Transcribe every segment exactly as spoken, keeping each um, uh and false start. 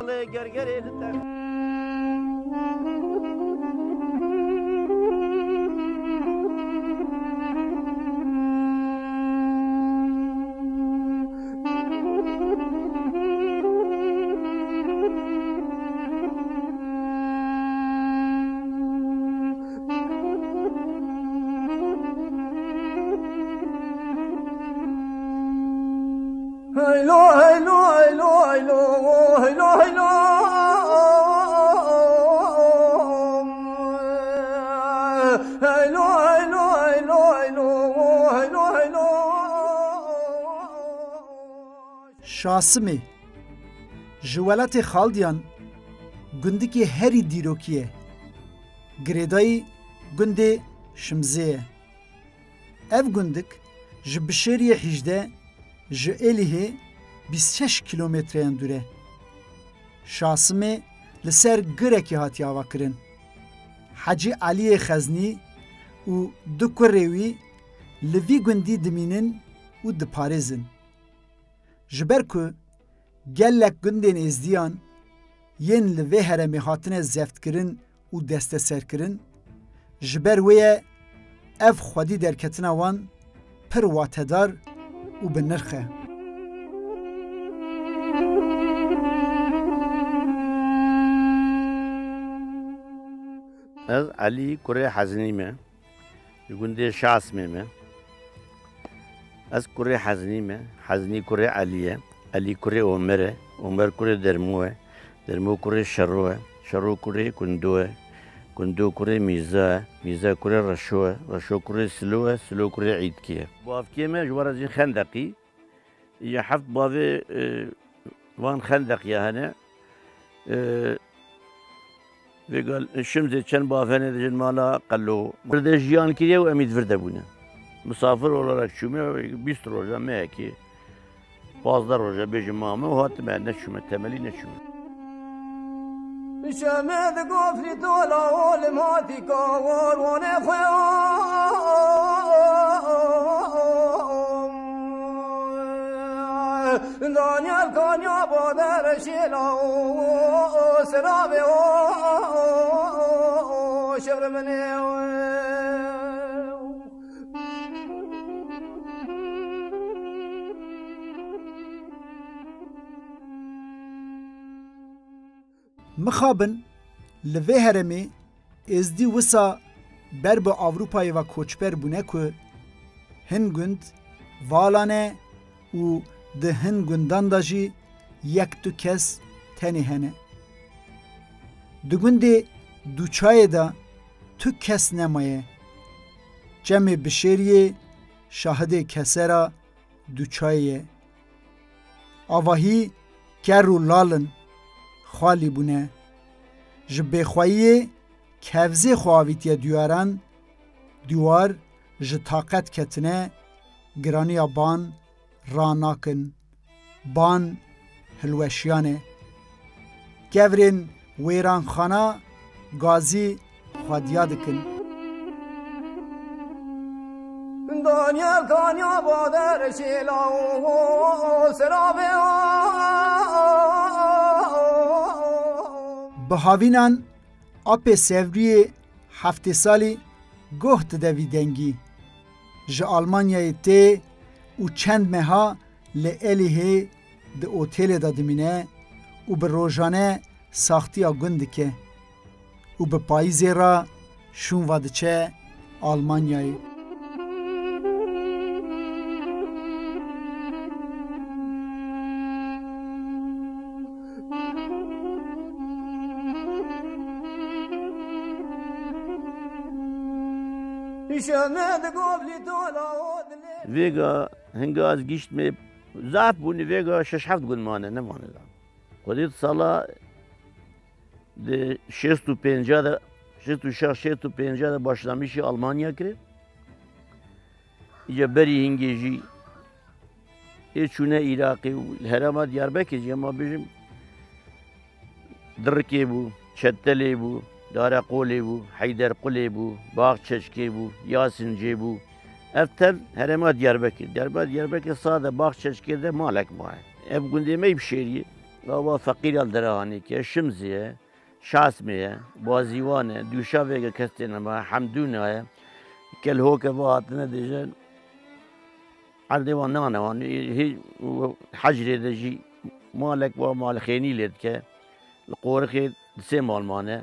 Gergerê li te. Heylo, heylo, heylo, heylo, heylo, heylo. Heylo, heylo, heylo, heylo, heylo, heylo. Şasimê ji welatê Xaldiyan gundikê herî dîrokî ye. Girêdayî gundê Şimzê ye. Ev gundik ji Bişêriyê hîjdeh, ji Êlihê bîst şeş kîlometreyan dûr e. Şasimê li ser girekê hatiye avakirin. Hecî Eliyê Xeznî û du kurê wî li vî gundî dimînin û diparêzin. Ji ber ku gelek gundên êzdiyan yên li vê herêmê hatine zeftkirin û desteserkirin, ji ber wê ye ev xwedî derketina wan pir watedar û bi nirx e. Ez Elî kurê Hezinî me. Ji gundê Şasimê me. Ez kurê Hezinî me. Hezinî kurê Elî ye. Elî kurê Omer e. Omer kurê Dermo e. Dermo kurê Şero e. Şero kurê Kundo e. Kundo kurê Mîza e. Mîza kurê Reşo e. Reşo kurê Silo e. Silo kurê Îdkî ye. Bavkê me ji we re jî Xendeqî. Ya heft bavê, e, van Xendeq ya hene. E, Vêga Şimzê çend bav hene dijin mala Qelo. Vir de jiyan kiriye û em ê di vir de bûne. Misafir olarak çûme, bîst roja mehekê, pazdeh roja bêjin mame û hatime, neçûme, temelî neçûme. Şemê di gofrî tola ol matî kawar wanê xwe. Danyal kanya badere şêla o, o, o, serabe o, o, o, o, şevre mene o. Mixabin li vê herêmê êzdî wisa ber bi Ewropayê ve koçber bûne ku hin gund vala ne û di hin gundan de jî yek du kes tenê hene. Di gundê Dûçayê de tu kes nemaye. Çemê Bişêriyê şahidê Kesera Dûçayê ye. Avahî ker û lal in, xalî bûne. Ji bêxweyiyê kevzê xwe avîtiye dîwaran, dîwar ji taqet ketine, giraniya ban ranakin. Ban hilweşiyane. Kevirên wêranxana gazî xwediya dikin. Daniel kanya bader şêla o, o, o, serabe o, o, o, o. Bi havînan apê Sevriyê heftê salî goh dide vî dengî. Ji Almanyayê tê û çend meha li Elihê di otêlê de dimîne û bi rojane saxtiya gund dike û bi payîzê re şûn ve diçe Almanyayê. Vêga hinga ez gihîştime, zaf bûne, vêga şeş heft gund mane, nemane da. Xwedê di sala di şêst û pênca de, şêst û şeş, şêst û pênca de başlamîşî Almanya kir. Îca berî hingê jî ê çûne Iraqê û li herêma Diyarbekirê jî, ema bêjim, Dirikê bû, Çetelê bû, Dareqolê bû, Heyderqulê bû, Baxçeçkê bû, Yasincê bû. Ev tev herêma Diyarbekir. Derba Diyarbekir sade Baxçeçkê de malek maye. Ev gundê me yî Bişêriyê. Gava feqîr ya li Derehanî ke Şimzî ye, Şasmê ye, Bazîwan e, Dûşavê ke kes tê nema, Hemdûna ye, Kelhoke ve hatine dêjin. Erdê wan nane wan. Hê, hecrê de jî malek wa malxênî lê dike. Li Qorixê di sê mal mane.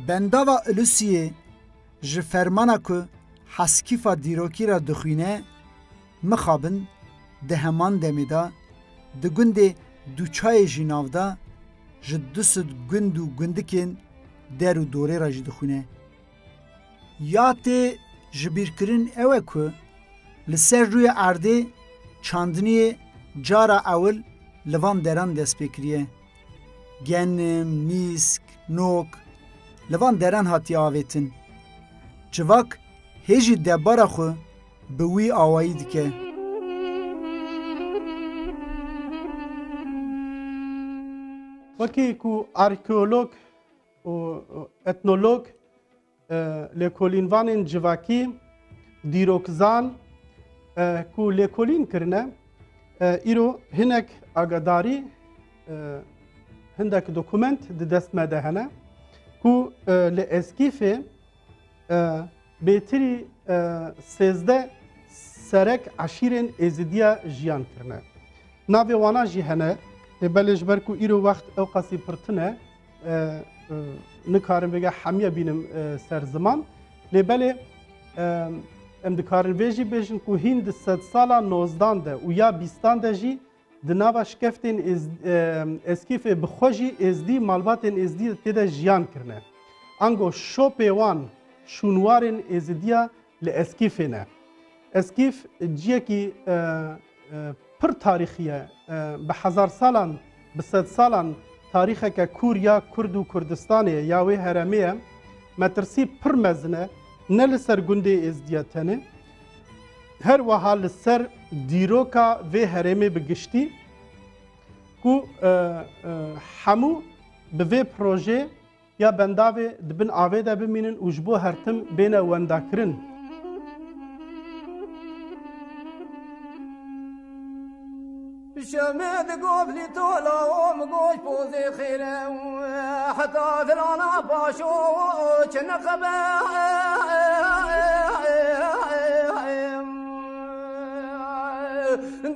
Bendava Ilusiyê ji fermana ku Heskîfa dîrokî re dixwîne, mixabin di heman demê de di gundê Dûçayê jî nav da, ji du sed gund û gundikên der û dorê re jî dixwîne. Ya tê jibîrkirin ew e ku li ser rûyê erdê çandiniyê cara ewil li van deran dest pê kiriye. Genim, mîsk, nok li van deran hatiye avêtin. Civak hê jî debara xwe bi wî awayî dike. Wekî ku arkeolog û etnolog, e, lêkolînvanên civakî, dîrokzan, e, ku lêkolîn kirine, e, îro hinek agadarî, e, hindek dokument di dest me de hene ku, e, li Eskîfê, e, bêtirî, e, sêzdeh serek eşîrên Êzidiya jiyan kirine. Navê wana jî hene, lê belê ji ber ku îro wext ewqasî pirtin e, e, e, nikarim vêga hemiye bînim, e, ser ziman. Lê belê, e, em dikarin vê jî bêjin ku hîn di sedsala nozdan de û ya bîstan de jî di nava şikeftên Êz-, e, Eskîfê bi xwe jî Êzdî, malbatên Êzdî tê de jiyan kirine. Ango şopê wan şûnwarên Êzidiya li Eskîfê ne. Eskîf ciyekî, e, e, pir tarîxî ye. E, bi hezar salan, bi sed salan tarîxeke kûr ya Kurd û Kurdistanê ya wê herêmê ye. Metirsî pir mezin e, ne li ser gundê Êzdiya tenê, her wiha li ser dîroka vê herêmê bi giştî, ku, e, e, hemû bi vê projê ya bendavê di bin avê de bimînin û ji bo her tim bêne wendakirin. Şemê di govlî tola û min goş pozê xêre û heta vilana paşo çi nixebe.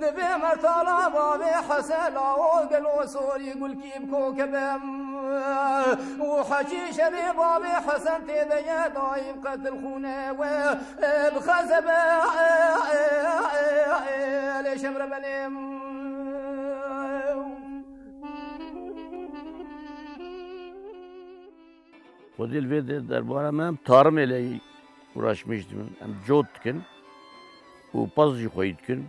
Divê mertala bavê Hesela û gelo sorî gulkî bi kokebem. Û hecî şevê bavê Hesen tê de ye daîm qetil xûne we bi xezebe lê şevre belê. Xwedê li vê de derbara me em tarimê lê uğraşmış dibin. Em cot dikin û pez jî xweyî dikin.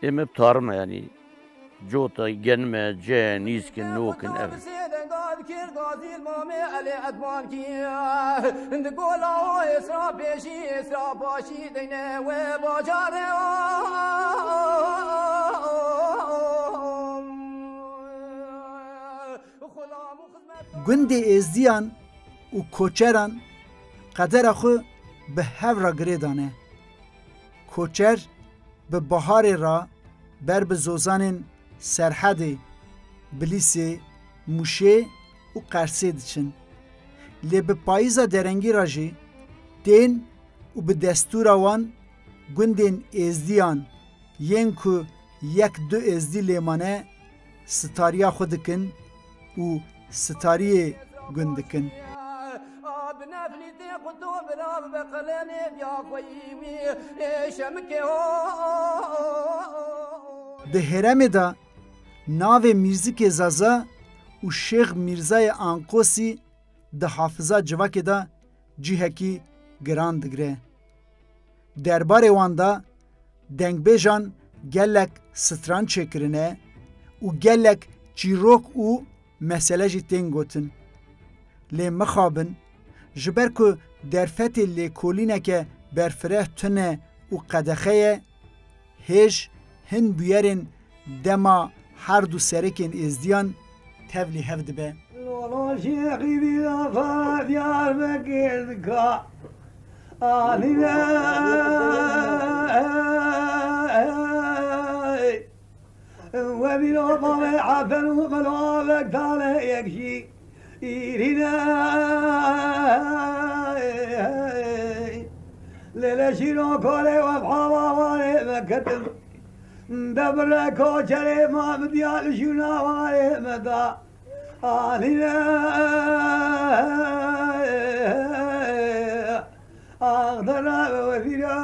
Ê me bi tarim e, yanî cota genime, ce, nîskin, nokin, ev. Gundê Êzdiyan û koçeran qedera xwe bi hev re girê dane. Koçer bi baharê re ber bi zozanên Serhedê, Bilîsê, Mûşê û Qersê diçin. Lê bi payîza derengî re jî tên û bi destûra wan gundên Êzdiyan yên ku yek du êzdî lê mane, stariya xwe dikin û stariyê gund dikin. Di herêmê de navê Mîrzikê Zaza û Şêx Mîrzayê Anqosî di hafiza civakê de cihekî giran digire. Derbarê wan de dengbêjan gelek stran çêkirine û gelek çîrok û mesele jî tên gotin. Lê mixabin, ji ber ku derfetê lêkolîneke berfireh tune û qedexe ye, hêj Hin bûyerên dema her du serekên êzdiyan tevlî hev dibe. Lolo Şêxî dîna fara Diyarbekir dika. Anîne. Wezîro bavê Hesen û Qelo Avek tale yek jî. Îrîne. Lêle şîro kolê wefha wawarê me ketim. Debire koçerê ma min diya li şûna warê me da. Anîne. Axdana wezîra.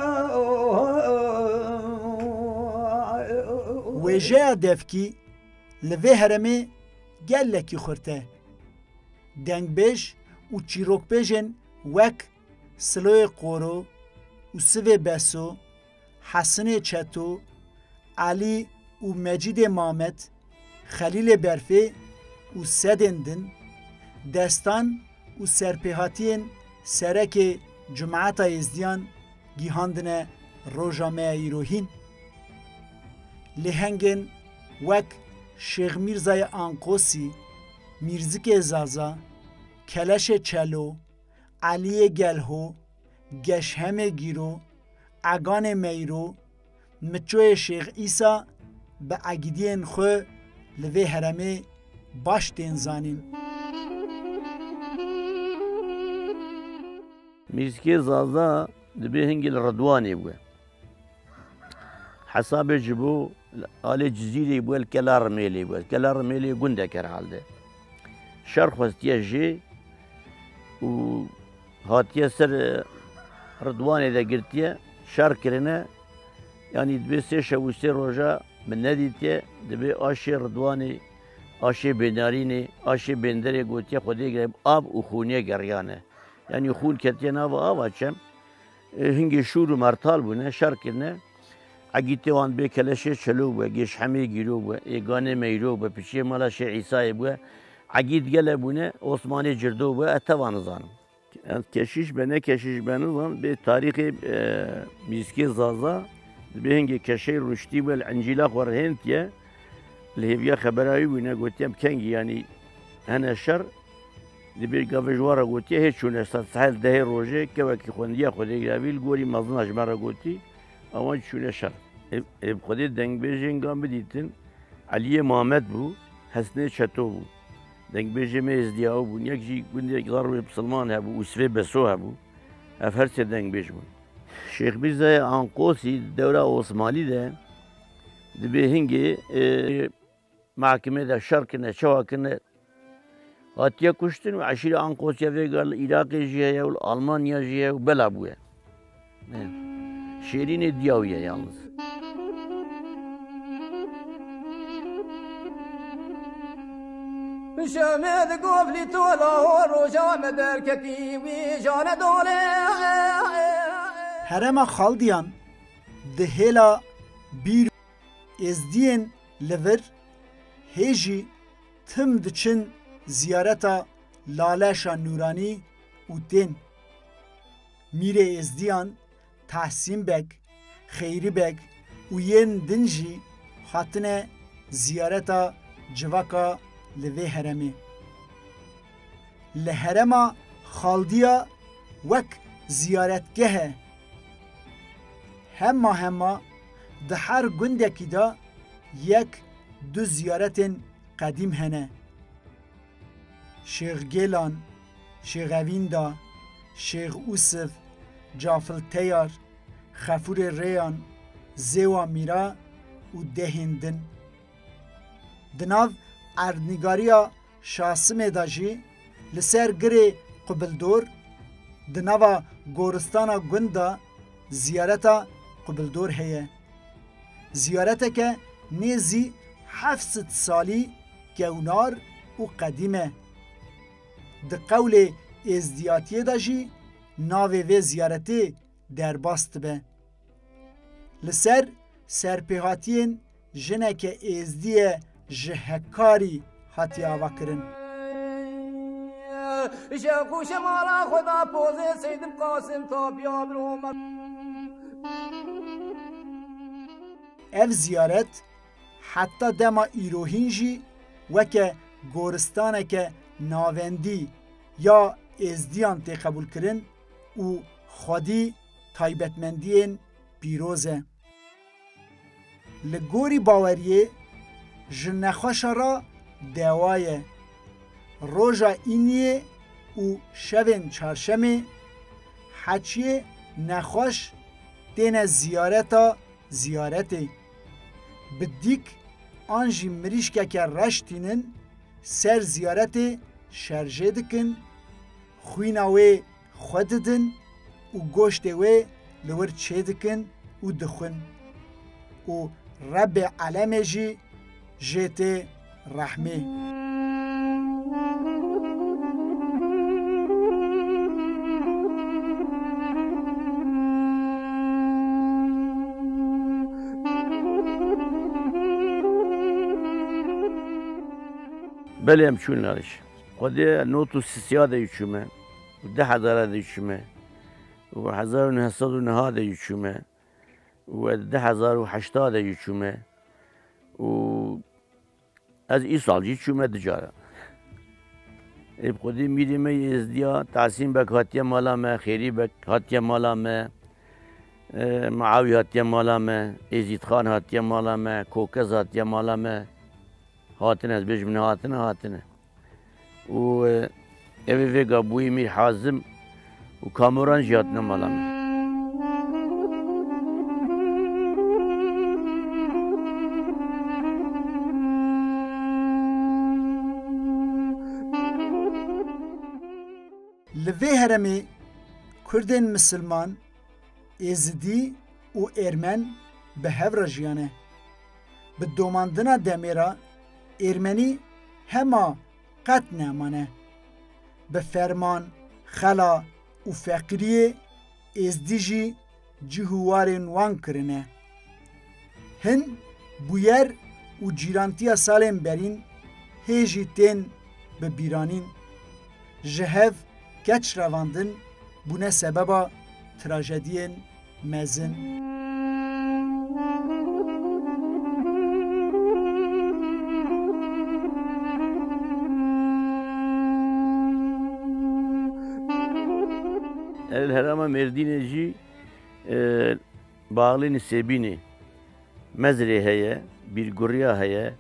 Wêjeya devkî li vê heremê gelekî xurt e. Dengbêj û çîrokbêjên wek Siloyê Qoro û Sivê Beso, Hesinê Çeto, Elî û Mecîdê Mamed, Xelîlê Berfê û sedên din, destan û serpêhatiyên serekê Cumeta Êzdiyan gihandine roja me ya îro hîn. Lêhengên wek Şêx Mîrzayê Anqosî, Mîrzikê Zaza, Keleşê Çelo, Eliyê Gelho, Geşhemê Gîro, Eganê Meyro, Miçoyê Şêx Îsa bi egîdiyên xwe li vê heremê baş tên zanîn. Mîzkê Zaza dibê hingî li Ridwanê bûye. Hesabê ji bo alê Cizîrê bûye, li Kela Rimêlê bûye. Kela Rimêlê gundek herhalde. Şer xwestiye jê û hatiye ser, e, Ridwanê de girtiye, şer kirine. Yanî dibê sê şev û sê roja min nedîtiye, dibê aşê Ridwanê, aşê Bênarînê, aşê Bênderê gotiye Xwedê gere av û xûniyê geriyane. Yanî xûn ketiye nava ava çem. E, hingê şûr û mertal bûne, şer kirine. Egîtê wan bê Keleşê Çelo bûye, Gêşhemê Gîro bûye, Êganê Meyro bûye, piçiyê mala Şêx Îsayê bûye. Egît gele bûne, Osmanê Cirdo bûye, ez teva nizanim. Ez keşîş be, ne keşîş be, nizan, bê tarîxê, e, mîzkê Zaza, dibê hingê Keşey Ruştî bûye, li Encîla xwe rihêntiye, li hêviya xebera wî bûne, gotiye, em kengî, yanî hene şer, dibê gavê ji wan re gotiye, hê çûne ser sehel dehê rojê, kevekî xwendiya Xwedê girevî, li gorî mezina ji me re gotî, ewan çûne şer. Ê, ê bi Xwedê dengbêjên gan bidîtin, Eliyê Mamed bû, Hesnê Çeto bû. Dengbêjê me êzdiya ew bûn. Yek jî gundê Garwê Bisilman hebû, Usvê Beso hebû. Ev her sê dengbêj bûn. Şêx Mîrzayê Anqosî di dewra Osmanlî de dibê hingê, e, mehkimê de şer kirine, çawa kirine, hatiye kuştin û eşîra Anqosiya vê gar li Iraqê jî heye û li Almanya jî heye û bela bûye. Şêrînê diya wî ye yalnız. Şemê di govlî tola ho roja me derketî wî jane dole. Herêma Xaldiyan di hêla bîr êzdiyên li vir hê jî tim diçin ziyareta Laleşa Nûranî û tên. Mîrê Êzdiyan, Tahsîn Beg, Xeyrî Beg û yên din jî hatine ziyareta civaka li vê heremê. Li herêma Xaldiya wek ziyaretgeh e. Hema hema di her gundekî de yek du ziyaretên qedîm hene. Şêx Gêlan, Şêx Evînda, Şêx Ûsiv, Cafil Teyar, Xefûrê Rêyan, Zêwa Mîra û dehên din. Di nav erdnîgariya Şasimê de jî li ser girê Qubildor, di nava goristana gund de ziyareta Qubildor heye. Ziyareteke nêzî heft sed salî kewnar û qedîm e. Di qewlê êzdiyatiyê de jî navê vê ziyaretê derbas dibe. Li ser serpêhatiyên jineke êzdiye ji Hekarî hatiye avakirin. Şex û şemala xwe da pozê Seydim Qasim Tapiya bir Omer. Ev ziyaret heta dema îrohîn jî weke goristaneke navendî ya êzdiyan tê qebûlkirin û xwedî taybetmendiyên pîroz e. Li gorî baweriyê ji nexweşa re dewa ye. Roja îniyê û şevên çarşemê heçiyê nexweş têne ziyareta ziyaretê. Bi dîk an jî mirîşkeke reş tînin ser ziyaretê şerjê dikin, xwîna wê xwe didin û goştê wê li wir çêdikin û dixwin. Û Rebbê elemê jî jê tê rehmê. Belê em çûn nariş. Xwedê not û sisiya de yê çûme. Û du hezara de yê çûme. Û hezar û neh sed û neh de yê çûme. Û ez du hezar û heşta de yê çûme. Û ez îsal jî çûme du cara. Ê bi xwedî mîrê me yê êzdiya, Tahsîn Beg hatiye mala me, Xêrî Beg hatiye mala me, e, Miawî hatiye mala me, Êzîdxan hatiye mala me, Kokez hatiye mala me. Hatine, ez bêjim nehatine, hatine. Û, e, ev ê vêga bûyî Mîr Hazim û Kamuran jî hatine mala me. Li vê heremê Kurdên misilman, Êzidî û Êrmen bi hev re jiyane. Bi domandina demê re Êrmenî hema qet nemane. Bi ferman, xela û feqîriyê Êzdî jî cih û warên wan kirine. Hin bûyer û cîrantiya salên berîn hê jî tên bi bîranîn. Ji hev keç revandin bûne sebeba trajediyên mezin. Li herêma Mêrdînê jî, e, Baxlî Nisêbînê, Mezrê heye, Bîrguriya heye,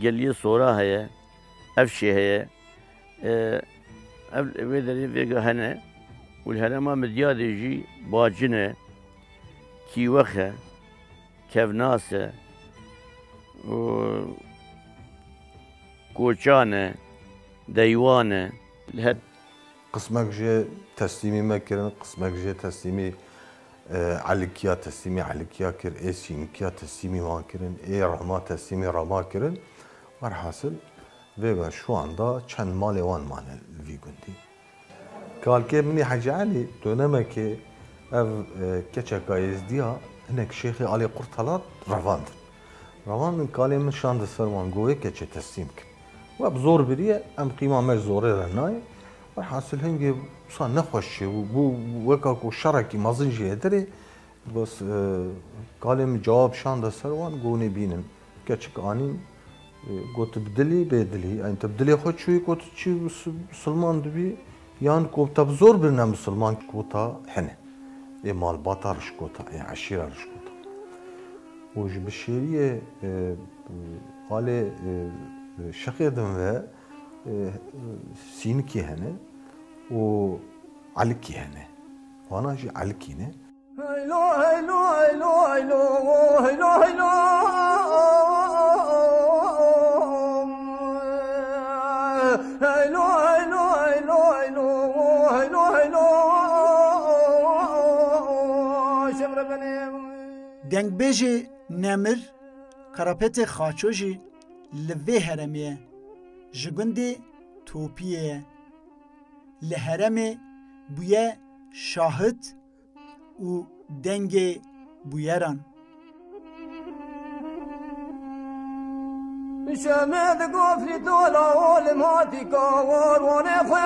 Geliyê Sora heye, Efşê heye. E, ev, vê derê vêga hene û li herêma Midyadê jî Bacin e, Kîwex e, Kevnas e û Koçan e, Deywan e. Li her Qismek jê teslîmî me kirin, qismek jê teslîmî, e, Elikiya, teslîmî Elikiya kir, ê Sînikiya teslîmî wan kirin, ê Rama teslîmî Rama kirin. Werhasil, vêga şu anda çend malê wan mane li vî gundî. Kalkê min î Hecî Elî, dönemekê ev, e, keçeka Êzdiya hinek şêxê alê Qurtalat revandin. Revandin, kalê min şande ser wan, got, wê keçê teslîm kin. We bi zor biriye, em qîma me ji zorê re nayê. Werhasil hingê wisa nexweş çêbû, bû weka ku şerekî mezin jê ye derê. Bes, e, kalê min cewab şande ser wan, got, nê bînin. Keçik anîn, e, got, tu bi dilî, bê dilî. Yanî tu bi dilê xwe çûyî, got, tu çi, musulman dibî? Yan ku te bi zor birine musulman, kota hene. Ê malbata rişkota, ê eşîra rişkota. Û ji bi şêriyê, e, alê, e, şexê din ve, e, Sînikî hene û Elikî hene. Wana jî Elikî ne. Heylo, heylo, heylo, heylo, heylo, heylo. Heylo, heylo, heylo, heylo, heylo, heylo. Şevre benim. Dengbêjê Nemir, Karapetê Xaço jî li vê heremê ye. Ji gundê Topiyê ye. Li heremê bûye şahid û dengê bûyeran. Şemê di gofrî dola olim hatî ka war wanê xwe.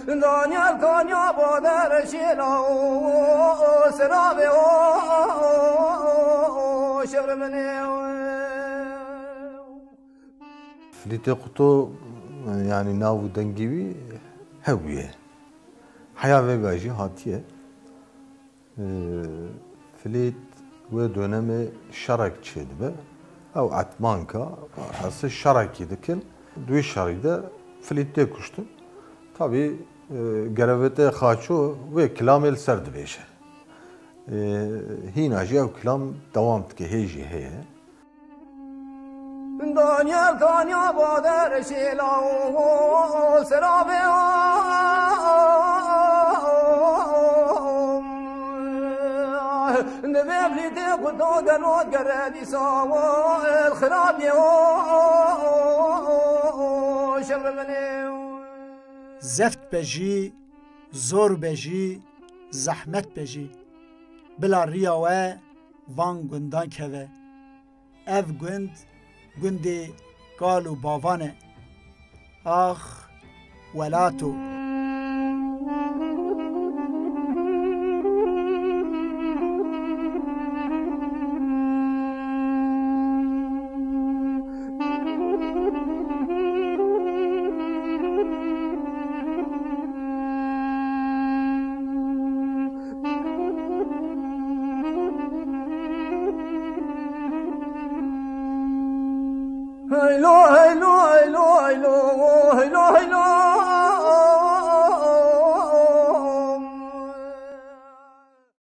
Danyal kanya bader şêla o, o, o, serabê o, o, o, o, şevre min ê o. Filîtê Quto, yanî nav û dengê wî hebûye. Heya vêga jî hatiye. Ee, Filît wê dönemê şerek çêdibe. Ew etmanka, hesi şerekî dikin. Di wî şerî de Filît tê kuştin. Tabî, e, gerevêtê Xaço wê kilamê li ser dibêje. Ee, hîna jî ew kilam dewam dike, hê jî heye. Danya, danya bader şêla o, o, o, serabê o, o, o, o, o, divê Filîtê Quto gelo gere dîsa o, el xirabê o, o, o, o, o, şevre min ê o. Zeft be jî, zor be jî, zehmet be jî, bila riya we van gundan keve. Ev gund, gundê kal û bavan e. Ax, welato! Heylo, heylo, heylo, heylo, heylo, heylo.